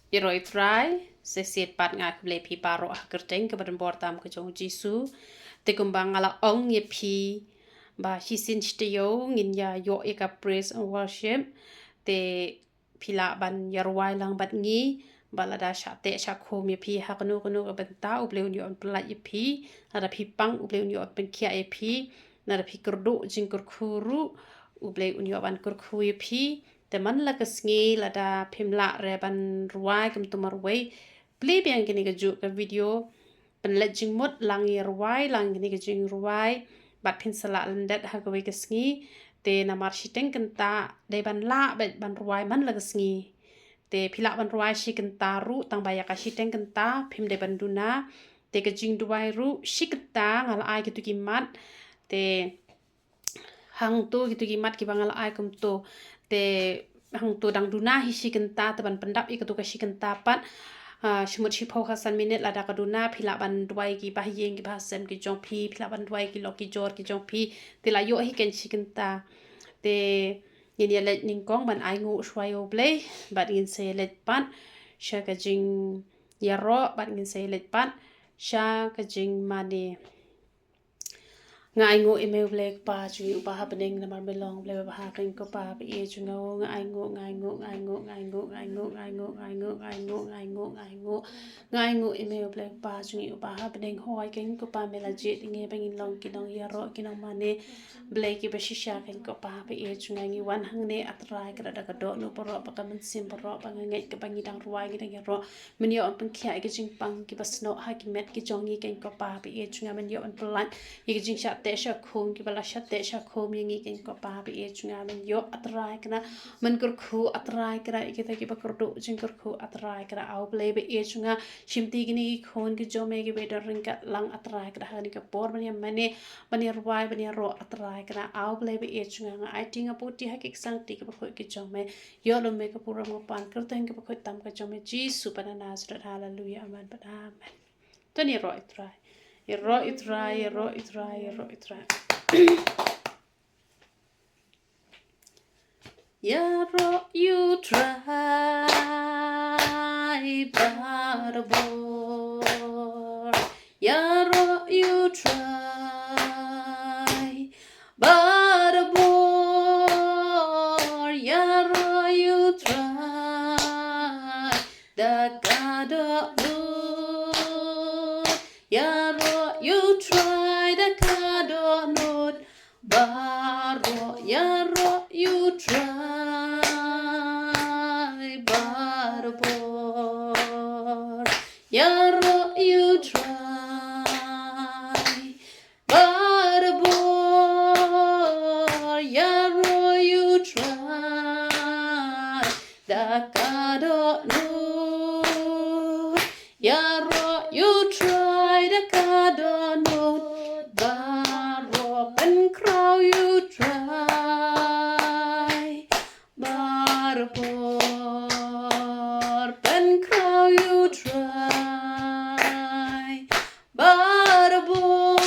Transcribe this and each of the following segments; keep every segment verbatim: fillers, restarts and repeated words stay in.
Ïaroh ïa u Trai, sa shisien pat nga ai khublei ïa phi baroh ha ka kyrteng kaba donbor tam ka jong u Jisu. Te kumba nga la ong ïa phi ba shisien shi taïew ngin ïa ïoh ïa ka praise and worship. Te phi lah ban ïa rwai lang bad ngi, ba lada shah teh shah khum ïa phi ha kano kano ka bynta, U Blei un ïoh ban pyllait ïa phi. Lada phi pang, U Blei un ïoh ban pynkhiah ïa phi. Lada phi kyrduh jingkyrkhu ruh, U Blei un ïoh ban kyrkhu ïa phi. Te man la ka sngi lada phim lah re ban rwai kumta marwei, plie biang kane kajuh ka video, pynleit jingmut lang ïa rwai lang kane ka jingrwai, bad phin sa lah lyndet ha kawei ka sngi. Te namar shiteng kynta dei ban lah beit ban rwai man la ka sngi. Te phi lah ban rwai shi kynta ruh, tang ba ïa ka shiteng kynta phim dei ban duna. Te ka jingduwai ruh shi kynta nga la ai kito ki mat. Te hangto kito ki mat kiba nga la ai kumto. Te hangto dang duna hi shi kynta, te ban pyndap ïa kato ka shi kynta pat, ah, shi mut shiphew ha san minit lada ka duna, phi lah ban duwai ki bahaïing ki bahasem ki jong phi, phi lah ban duwai ki lok ki jor ki jong phi. Te la ïoh hi kein shi kynta. Te ngin ïa leit nyngkong ban ainguh shuwa ïa U Blei, bad ngin sa ïa leit pat sha ka jingïaroh, bad ngin sa ïa leit pat sha ka jingmane. Nga ainguh ïa me U Blei Kpa jong ngi uba ha bneng, namar me long U Blei uba bha kein ko Pa, ba ïeit jong nga. Nga ainguh, nga ainguh, nga ainguh, nga ainguh, nga ainguh, nga ainguh, nga ainguh, nga ainguh, nga ainguh, nga ainguh. Nga ainguh ïa me U Blei Kpa jong ngi uba ha bneng, hooid kein ko Pa, me la jied ïa ngi ba ngin long ki nongïaroh ki nongmane Blei kiba shisha kein ko Pa, ba ïeit jong nga. Ngi wan hangne A Trai, ka da ka dohnud baroh, ba ka mynsiem baroh ba nga ngeit kaba ngi dang rwai ngi dang ïaroh, men ïoh ban pynkhiah ïa ki jingpang kiba snoh ha ki met ki jong ngi kein ko Pa, ba ïeit jong nga. Men ïoh ban pyllait ïa ki jingshah teh shah khum kiba la shah teh shah khum ïa ngi kein ko Pa, ba ïeit jong nga. Men ïoh A Trai kane, men kyrkhu A Trai kane ïa kita kiba kyrduh jingkyrkhu A Trai kane, A Blei ba ïeit jong nga. Shim ti kine ki khun ki jong me kiba don ryngkat lang A Trai kane ha kane ka por ban ïa mane, ban ïa rwai, ban ïaroh A Trai kane, A Blei ba ïeit jong nga. Nga aiti nga buti ha ki ksangti kiba khuid ki jong me. Ïoh lum me ka burom ka pan kyrteng kaba khuid tam ka jong me Jisu ba na Nasareth. Haleluya, amen bad amen. To ngin ïaroh ïa U Trai. Ïaroh ïa U Trai, ïaroh ïa U Trai, ïaroh ïa U Trai. Ïaroh ïa U Trai barabor. Ïaroh ïa U Trai barabor, ïaroh ïa U Trai da ka dohnud. Ïaroh ïa U Trai da ka dohnud baroh, ïaroh ïa U Trai barabor. Ïaroh ïa U Trai barabor, ïaroh ïa U Trai da ka dohnud. Ïaroh ïa U Trai da ka dohnud baroh, pynkhraw ïa U Trai barabor, pynkhraw ïa U Trai barabor,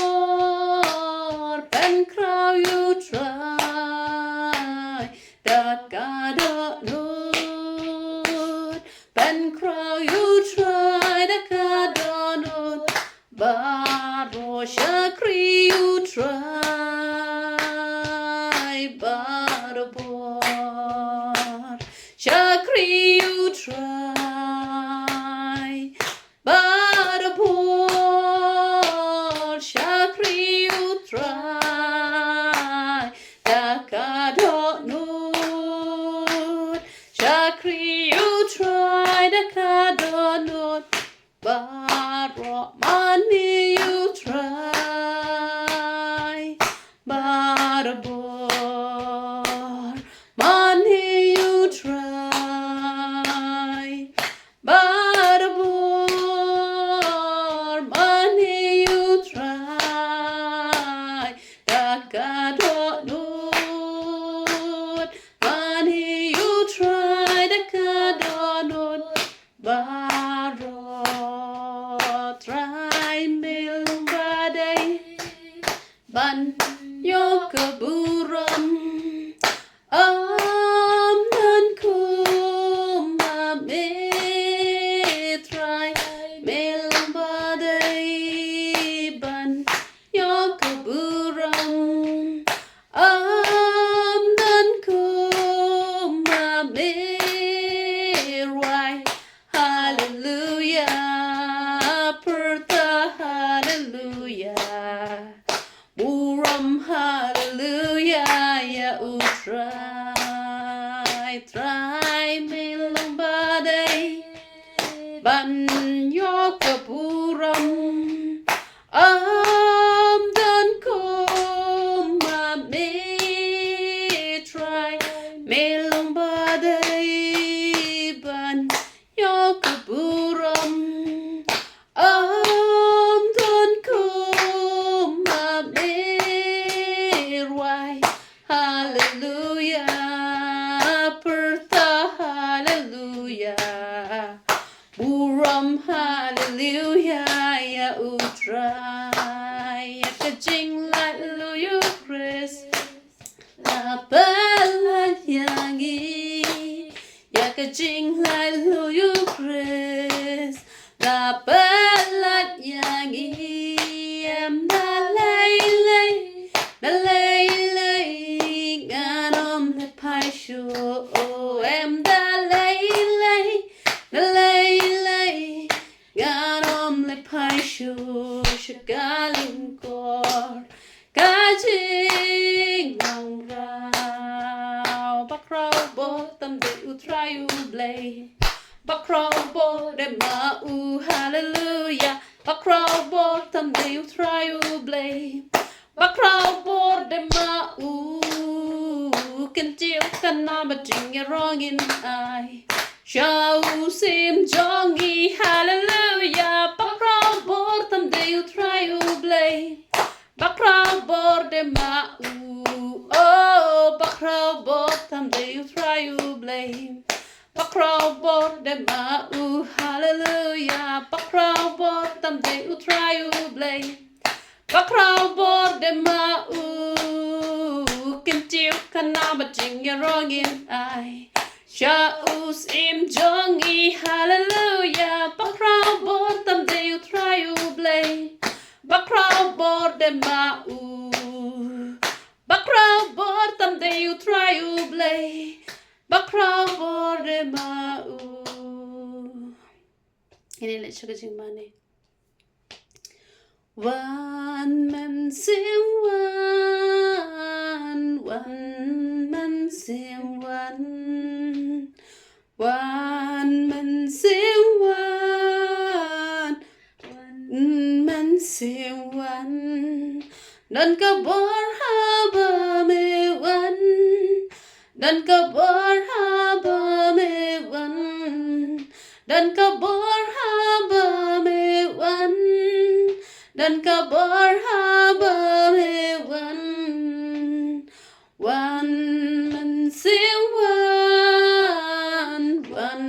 pynkhraw ïa U Trai da ka dohnud, pynkhraw ïa U Trai da ka dohnud baroh, shakri ïa U Trai barabor, shakri ïa U Trai barabor, shakri ïa U Trai da ka dohnud, shakri ïa U Trai da ka dohnud baroh, mane ïa U Trai barabor, mane ïa U Trai barabor, mane ïa U Trai da ka dohnud, mane ïa U Trai da ka dohnud baroh, Trai ban ïoh ka burom. Ym don kumba me Trai, me long ba dei ban ïoh ka burom. Ym don kumba me rwai. Haleluya, pyrta haleluya. Burom haleluya ïa U Trai. Ïa ka jinglaitluid U Khrist la pyllait ïa ngi. Ïa ka jinglaitluid U Khrist la pyllait ïa ngi. Em da lei lei, da lei lei, ngan ym leit phai shuh. Em da lei lei, da lei lei, ngan ym leit phai shuh sha ka lyngkor ka jinglyngngoh. Bakhraw bor tam dei U Trai U Blei. Bakhraw bor dei ma u, haleluya. Bakhraw bor tam dei U Trai U Blei. Bakhraw bor dei ma u. Kyntiew ka nam ba jingïarong in ai sha u syiem jong ngi, haleluya. Bakhraw bor tam dei U Trai U Blei. Bakhraw bor dei ma u. Oh, bakhraw bor tam dei U Trai U Blei. Bakhraw bor dei ma u, haleluya. Bakhraw bor tam dei U Trai U Blei. Bakhraw bor dei ma u. Kyntiew ka nam ba jingïarong in ai sha u syiem jong ngi, haleluya. Bakhraw bor tam dei U Trai U Blei. Bakhraw bor dei ma u. Bakhraw bor tam dei U Trai U Blei. Bakhraw bor dei ma u. Ngin ïa leit sha ka jingmane. Wan Mynsiem wan, wan Mynsiem wan. Wan Mynsiem wan, wan Mynsiem wan. Don ka bor haba me wan. Don ka bor haba me wan. Don ka bor haba me wan. Don ka bor haba me wan. Wan Mynsiem wan, wan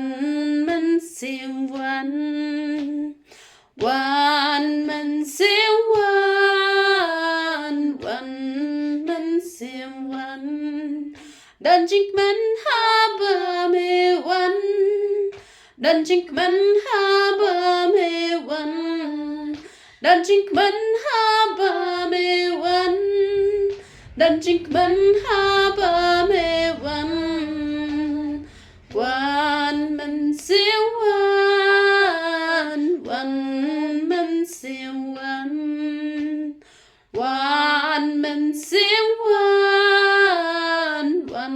Mynsiem wan. Wan Mynsiem wan, wan Mynsiem wan. Don jingkmen haba me wan. Don jingkmen haba me wan. Don jingkmen haba me wan. Don jingkmen haba me wan. Wan Mynsiem wan, wan Mynsiem wan. Wan Mynsiem wan, wan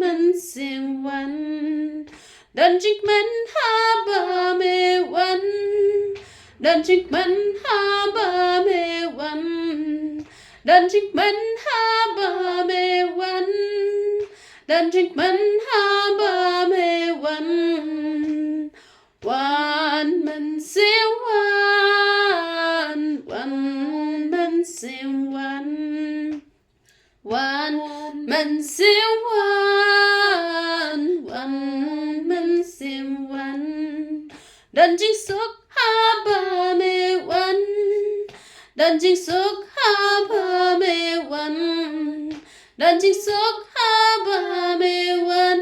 Mynsiem wan. Don jingkmen haba me wan. Don jingkmen haba me wan. Don jingkmen haba me wan. Don jingkmen haba me wan. Wan Mynsiem wan, wan Mynsiem wan. Wan Mynsiem wan, wan Mynsiem wan. Don jingsuk haba me wan. Don jingsuk haba me wan. Don jingsuk haba me wan.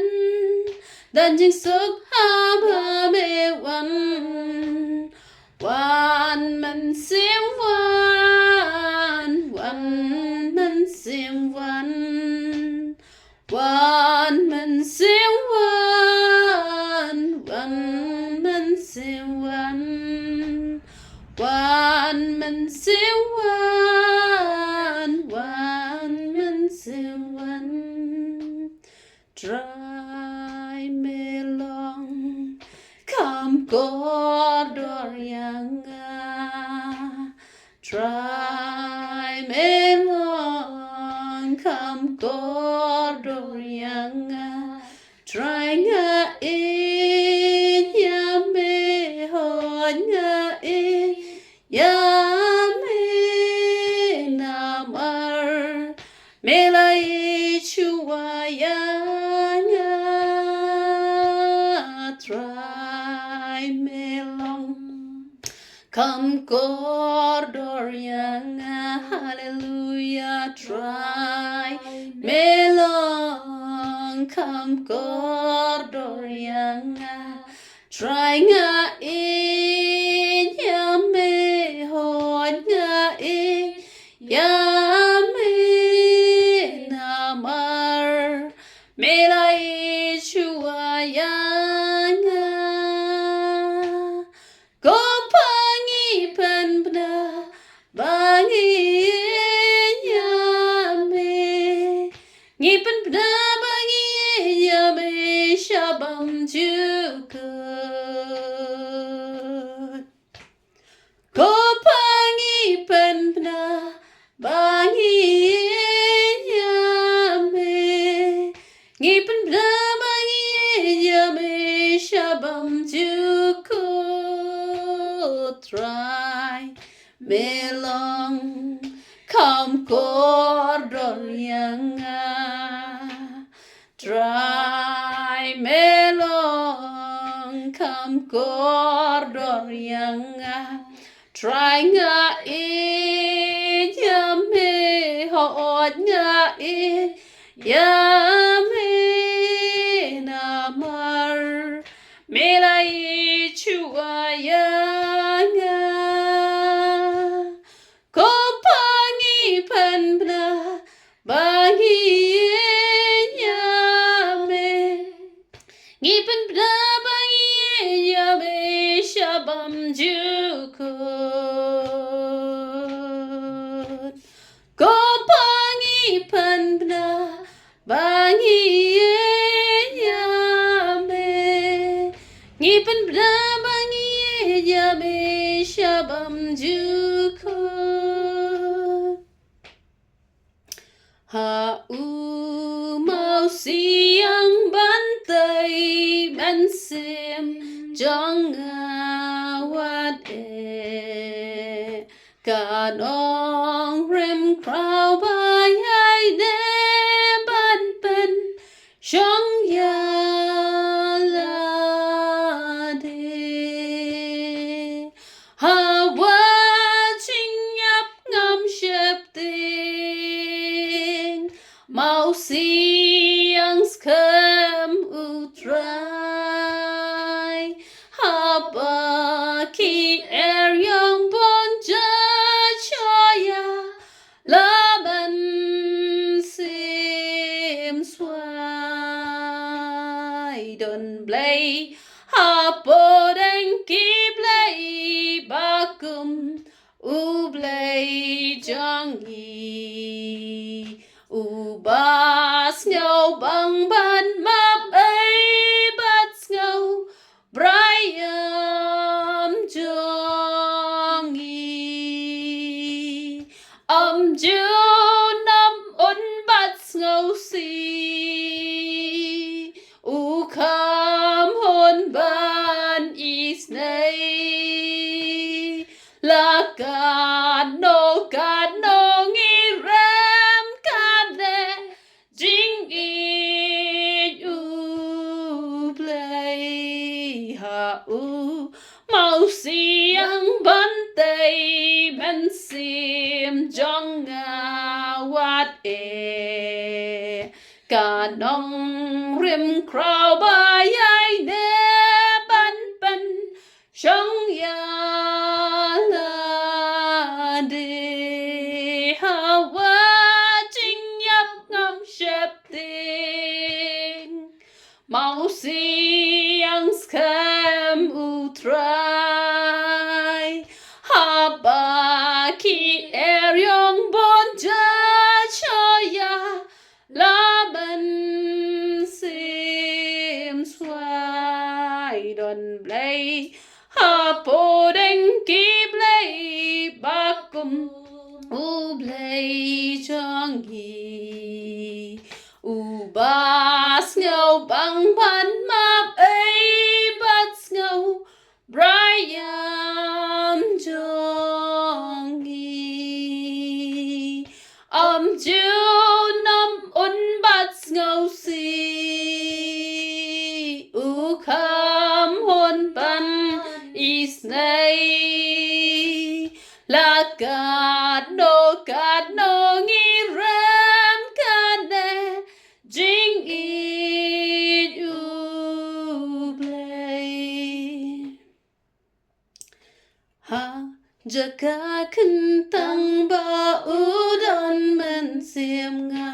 Don jingsuk haba me wan. Wan Mynsiem wan, wan Mynsiem wan. Wan Mynsiem wan, wan Mynsiem wan. Wan Mynsiem wan, wan Mynsiem wan. Trai me long kham kordor ïa nga. Trai me long kham kordor ïa nga. Trai nga ïeit ïa me, hooid nga ïeit ïa me namar me la ïeit shuwa ïa nga. Trai me long kham kordor ïa nga. Haleluya. Trai me long kham kordor ïa nga. Trai nga ïeit ïa me, hooid nga ïeit ïa me namar me la ïeit shuwa ïa nga. Ko Pa, ngi pynbna ba ngi ïeit ïa me. Ngi pynbna ba ngi ïeit ïa me sha bymjukut. Ko Pa, ngi pynbna ba ngi ïeit ïa me. Ngi pynbna ba ngi ïeit ïa me sha bymjukut. Trai me long kham kordor ïa nga. Trai me long kham kordor ïa nga. Trai nga ïeit ïa me, hooid nga ïeit ïa me namar me la ïeit shuwa ïa nga. Ko Pa, ngi pynbna ba ngi ïeit ïa me. Ngi pynbna ba ngi ïeit ïa me sha bymjukut. Ko Pa, ngi pynbna ba ngi ïeit ïa me. Ngi pynbna ba ngi ïeit ïa me sha bymjukut. Ha u Mawsiang ban tei mynsiem jong nga wat eh. Ka nongrim khraw ba ïai ne ban pynshong ïa lade. Ha wa jingïap ngam sheptieng, Mawsiang skhem u Trai. Haba ki eriong bun jait sha ïa la mynsiem swai, don Blei hapdeng ki blei ba kum u Blei jong ngi, uba sngew bang ban map ei bad sngew brai ïam jong ngi. Ym ju nam un bad sngewsih, u kham hun ban isynei. La katno katno ngi rem katne jingïeit u Blei, ha u Mawsiang ban tei mynsiem jong nga wat eh. Ka nongrim khraw ba ïai ne ban pynshong ïa lade, ha wa jingïap ngam sheptieng, Mawsiang skhem u Trai. Haba ki eriong bun jait sha ïa la mynsiem swai, Don Blei ha pdeng ki blei ba kum U Blei jong ngi, uba sngew bang ban map ei bad sngew brai ïam jong ngi. Ym ju nym un bad sngewsih, u kham hun ban isynei. La katno katno ngi rem kane jingïeit U Blei. Ha jaka kyntang ba u don mynsiem, nga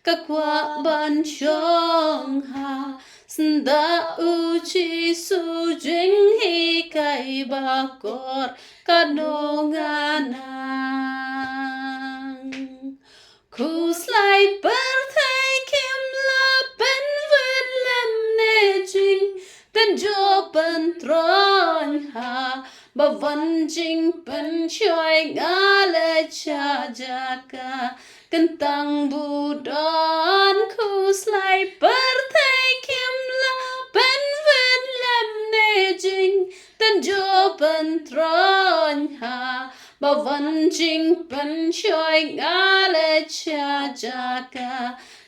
ka kwah ban shong ha syndah U Jisu, jinghikai ba kor katno nga nang. Khuslai pyrthei kim lah pynwit lem ne jingtynjuh pyntroiñ ha ba wan jingpynshoi, nga leit sha jaka kyntang ba u don. Khuslai pyrthei kim lah pynwit lem ne jingtynjuh pyntroiñ ha ba wan jingpynshoi, nga leit sha jaka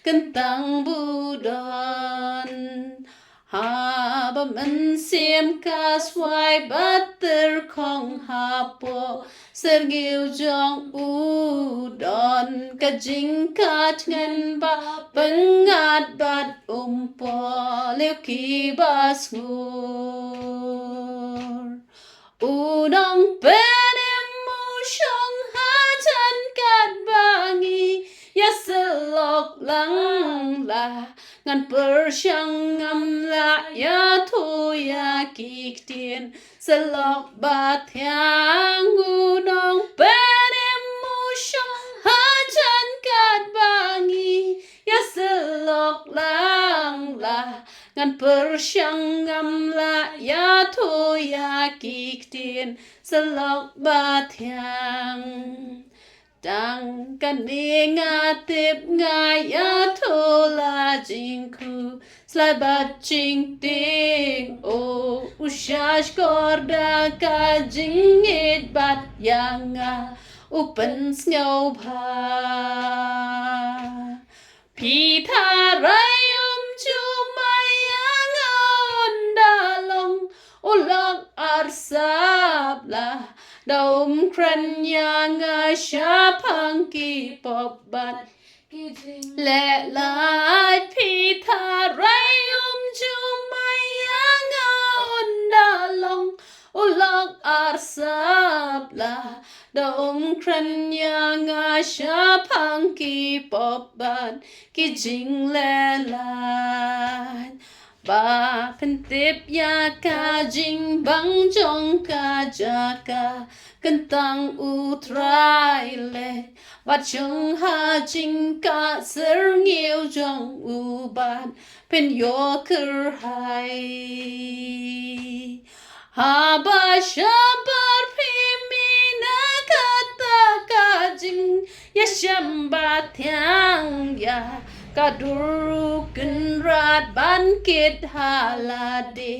kyntang ba u don. Haba mynsiem ka swai bad tyrkhong hapoh syrngiew jong u, don ka jingkatngin ba pyngngad bad um poi leh kiba sngur. U nongpynim u shong hajan katba ngi ïasyllok lang, la ngan pyrshang ngam lah ïathuh ïa ki ktien syllok bathiang. U nongpynim u shong hajan katba ngi ïasyllok lang, la ngan pyrshang ngam lah ïathuh ïa ki ktien syllok bathiang. Tang kane nga tip, nga ïathuh la jingkhuslai bad jingtieng, oh, u shahshkor da ka jingïeit bad ïa nga u pynsngewbha. Phi tharai um ju maya ïa nga, un da long u lok arsap, lada um kren ïa nga shaphang ki pop bad ki jingleh lait. Phi tharai um ju maya ïa nga, un da long u lok arsap, lada um kren ïa nga shaphang ki pop bad ki jingleh lait. Ba pyntip ïa ka jingbang jong ka jaka kyntang, U Trai leh, bad shong ha jingkah syrngiew jong u bad pynïoh kyrhai. Haba shabar phi mih na kata ka jingïashem bathiang, ïa ka dur U Kynrad ban kit ha lade,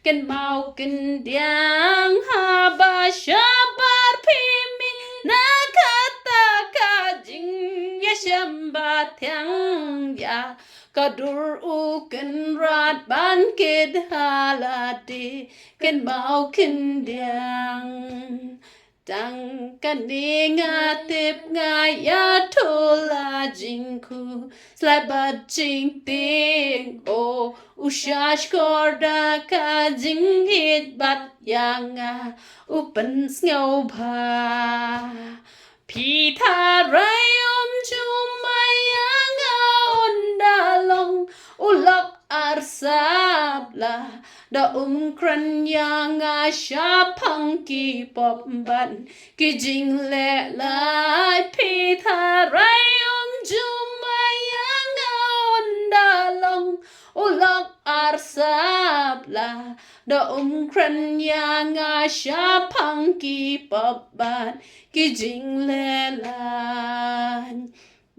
kynmaw kyndiang. Haba shabar phi mih na kata ka jingïashem bathiang, ïa ka dur U Kynrad ban kit ha lade, kynmaw kyndiang. Tang kane nga tip, nga ïathuh la jingkhuslai bad jingtieng, oh, u shahshkor da ka jingïeit bad ïa nga u pynsngewbha. Phi tharai um ju maya ïa nga, un da long u lok arsap, lada um kren ïa nga shaphang ki pop bad ki jingleh lait. Phi tharai um ju maya ïa nga, un da long u lok ar sap la, da um kren ïa nga shaphang ki pop bad ki jinglehlan.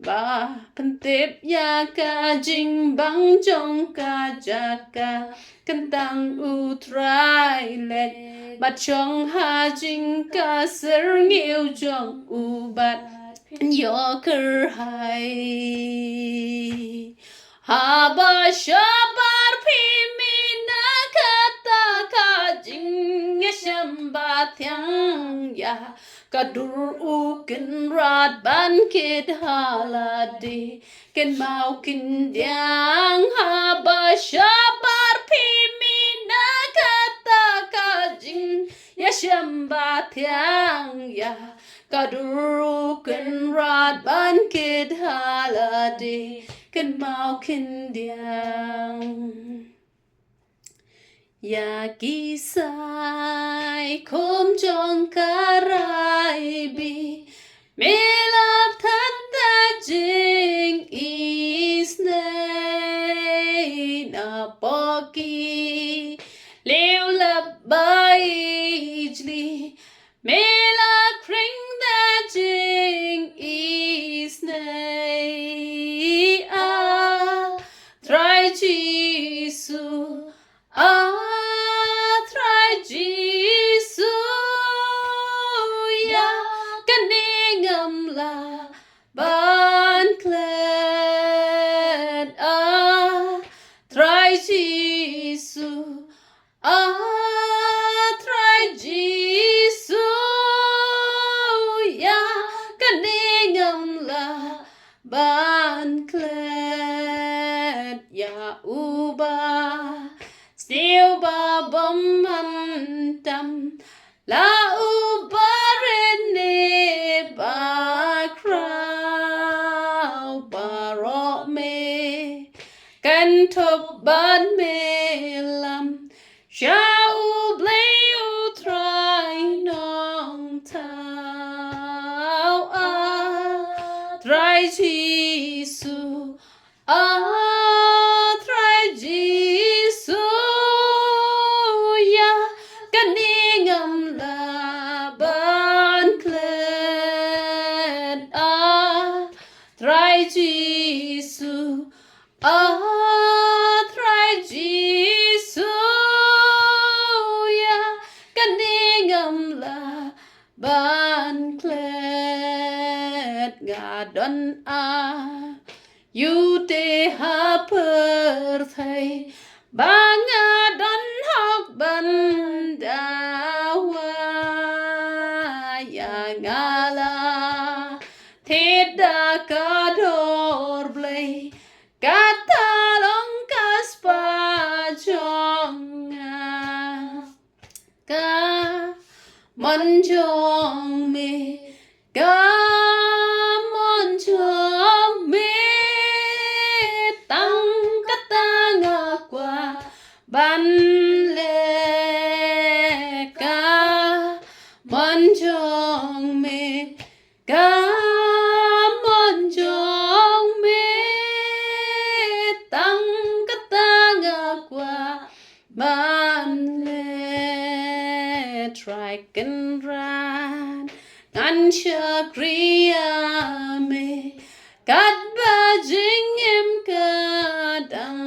Ba pyntip ïa ka jingbang jong ka jaka, kyntang U Trai leit bad shong ha jingkasyrngiew jong u bad ïoh kyrhai. Haba shabar phi mynta kata ka jingïashem bathiang ïa ka dur U Kynrad ban kit ha lade. Kynmaw khyndiat haba shabar phi mynta kata ka jingïashem bathiang ïa ka dur U Kynrad ban kit ha lade. Kynmaw khyndiat ïa ki saikhum jong ka Rai Bik. Me la pthat da jingisynei, na poh ki lieh lap baijli. Me la khring da jingisynei, A Trai Jisu, A Trai Jisu, ïa kane ngam lah ban klet. A Trai Jisu, A Trai Jisu, ïa kane ngam lah ban klet. Ïa uba sniew ba bym antam, la uba rit ne ba khraw, baroh me kynthup bad me lam sha U Blei U Trai Nongthaw. A Trai Jisu, A Trai Jisu, ïa kane ngam lah ban klet. A Trai Jisu, A Trai Jisu, ïa kane ngam lah ban klet. Nga don aiu te ha pyrthei ba nga don hok ban dawa, ïa nga la thied da ka dor Blei, kata long ka spah jong nga. Ka mon jong me, ka mon jong me, tang kata nga kwah ban leh. Ka mon jong me, ka mon jong me, tang kata nga kwah ban leh. Trai Kynrad, ngan shakri ïa me katba jingim ka dang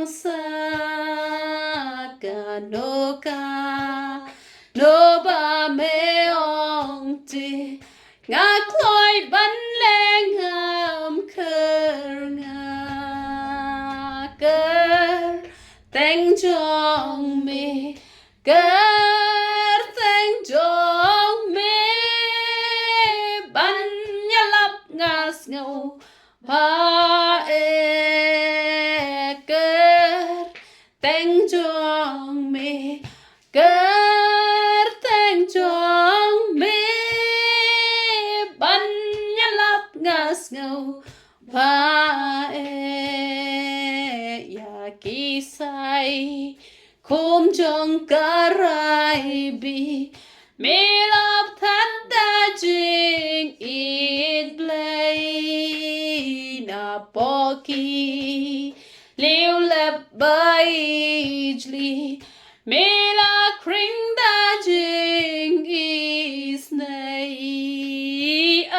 sah. Kano kano ba me ong te, nga kloi ban leh, ngam kyrngah. Kyrteng jong me, kyrteng jong me, ban ïalap nga sngewbha eh. Kyrteng jong me, kyrteng jong me, ban ïalap nga sngewbha eh. Ïa ki saikhum jong ka Rai Bik, me la pthat da jingïeit Blei, na poh ki Liu lep bajli me la khring da jingisnei, a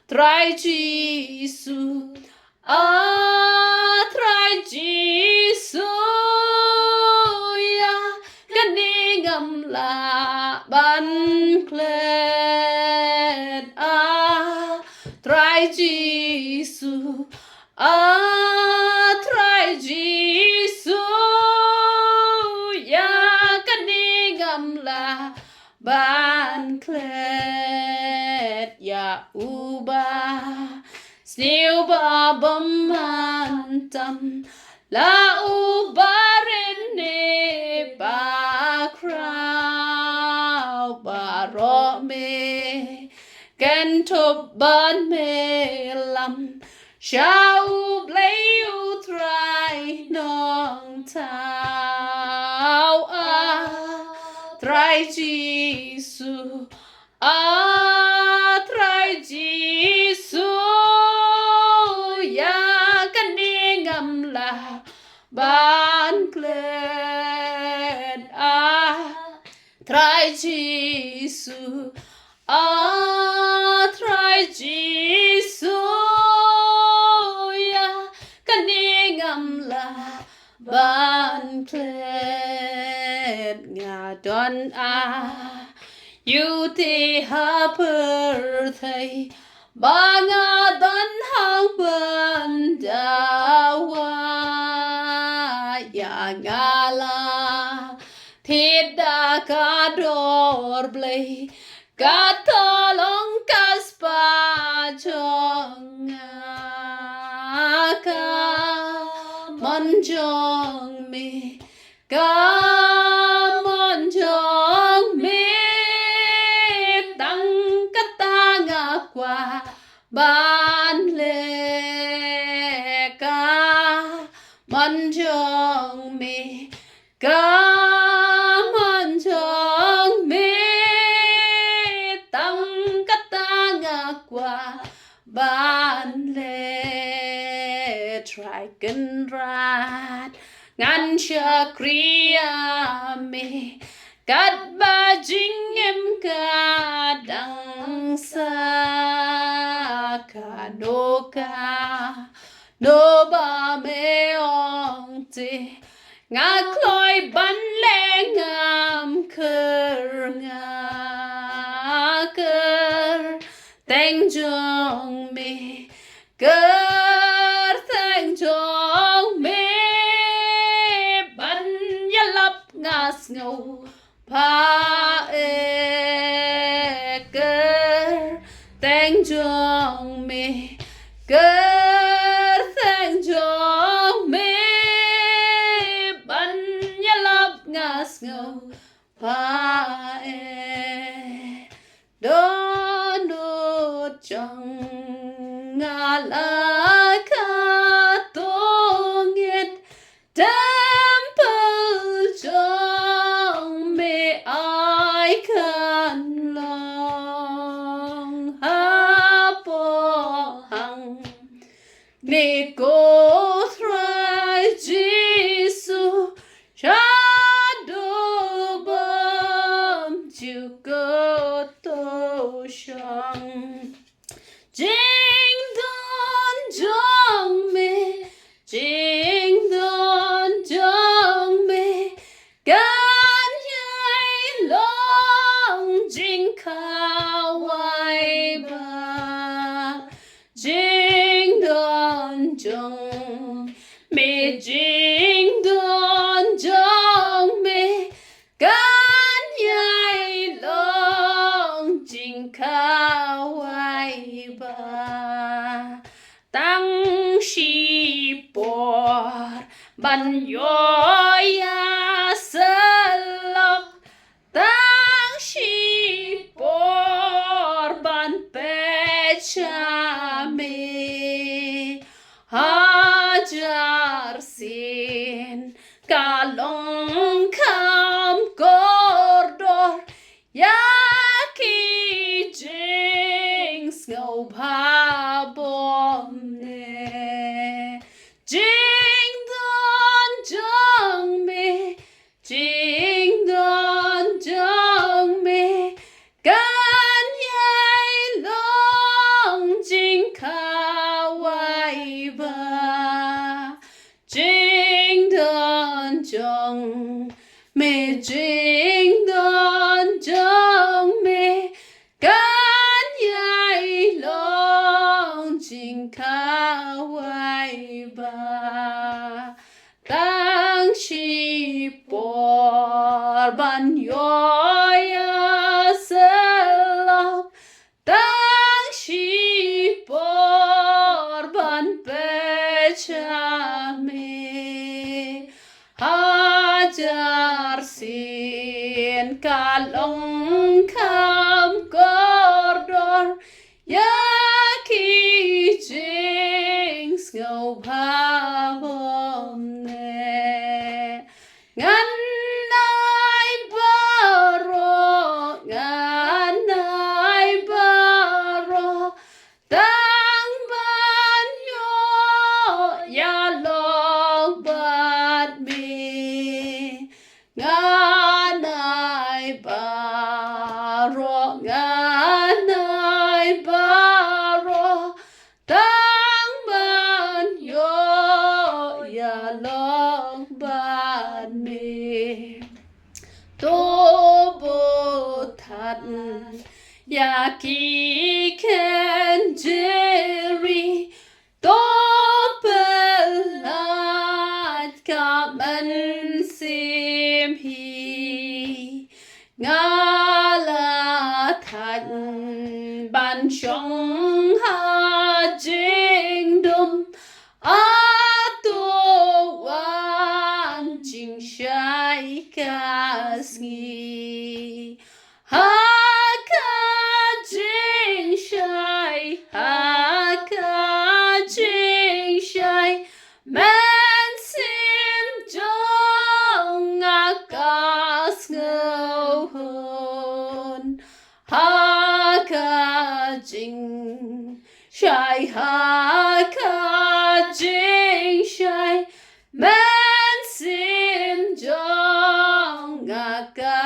Trai Jisu, a Trai Jisu, ïa kane ngam lah ban klet, a Trai Jisu, a Trai Jisu, ïa kane ngam lah ban klet, ïa uba sniew ba bym antam, la uba rit ne bakhraw, baroh me kynthup bad me lam sha U Blei U Trai Nongthaw, a Trai Jisu, a Trai Jisu, ïa kane ngam lah ban klet, a Trai Jisu, a Trai Jisu, ïa kane ngam lah ban klet. Nga don aiu te ha pyrthei ba nga don hangban dawa, ïa nga la thied da ka dor Blei, kato long ka spah jong nga, ka mon jong me, ka mon jong me, tang kata nga kwah ban leh, ka mon jong me, ka mon jong me, tang kata nga kwah ban leh. Trai Kynrad, ngan shakri ïa me katba jingim ka dang sah, kano kano ba me ong te nga kloi ban leh, ngam kyrngah. Kyrteng jong me, kyrteng jong me ban ïalap, nga sngewbha eh. Kyrteng jong me, kyrteng jong me ban ïalap, nga sngewbha eh. Dohnud jong nga la katto ngeit, temple jong me ai kan long hapoh hangne, ko Trai Jisu, shadoh bymjukut to shong. Jingdon jong me, jingdon jong me kan ïai long jingkhawai bha. Jingdon jong me, jingdon jong me kan ïai long jingkhawai bha. Tang shipor ban ïoh ïa syllok, tang shipor Ïoh ïa sylok tang shipor ban peit ha me. Hajar sien ka long kham kordor ïa ki jingsngewbha bymne. Ngan ai baroh, ngan ai baroh tang ban ïoh ïalok bad me. Ngan ai baroh, ngan ai baroh tang ban ïoh ïalok bad me. To buh tad ïa ki kynjri, to pyllait ka mynsiem hi. Nga la thait ban shong ha jingdum, a to wan jingshai ka sngi. Ha ka jingshai, ha ka jingshai, mynsiem jong nga ka sngewhun. Ha ka jingshai, ha ka jingshai, mynsiem jong nga ka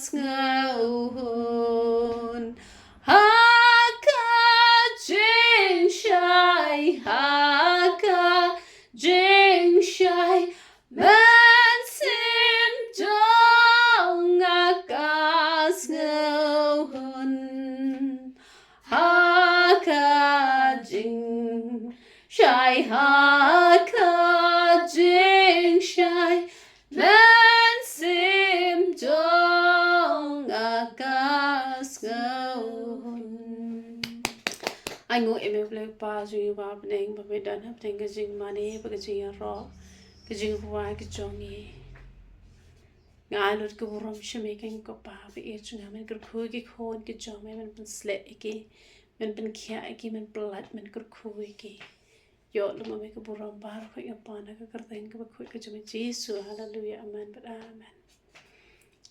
sngewhun. Ha ka jingshai, ha ka jingshai, mynsiem jong nga ka sngewhun. Ha ka jingshai, ha ka jingshai, mynsiem jong nga ka sngewhun. Ai nguh ïa me Blei Kpa jong ngi ba bneng, ba me don ha bneng ka jingmane bad ka jingïaroh, ka jingrwai ka jong ngi. Nga ai lut ka burom sha me keiñ ko Kpa, ba ïeit jong nga, men kyrkhu ïa ki khun ki jong me, men pynsleh ïa ki, men pynkhiah ïa ki, men pyllait, men kyrkhu ïa ki. Ïoh lum ma me ka burom baroh keiñ ko Kpa, na ka kyrteng kaba khuid ka jong me Jisu. Haleluya, amen bad amen.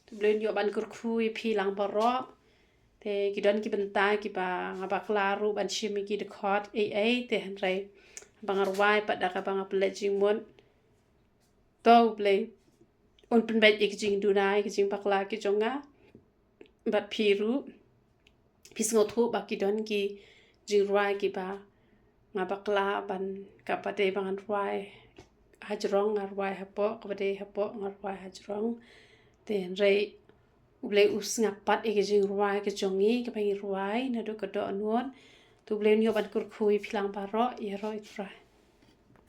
To Blei un ïoh ban kyrkhu ïa phi lang baroh. Te ki don ki bynta kiba nga bakla ruh ban shim ïa ki dkhot ei ei, te hynrei ba nga rwai pat da kaba nga pynleit jingmut. To Blei un pynbeit ïa ki jingduna, ïa ki jingbakla ki jong nga bad phi ruh. Phi sngewthuh ba ki don ki jingrwai kiba nga bakla ban, kaba dei ba ngan rwai hajrong nga rwai hapoh, kaba dei hapoh nga rwai hajrong. Te hynrei U Blei u sngap pat ïa ki jingrwai ki jong ngi, kaba ngi rwai naduh ka dohnud. To U Blei un ïoh ban kyrkhu ïa phi lang baroh, ïaroh ïa U Trai.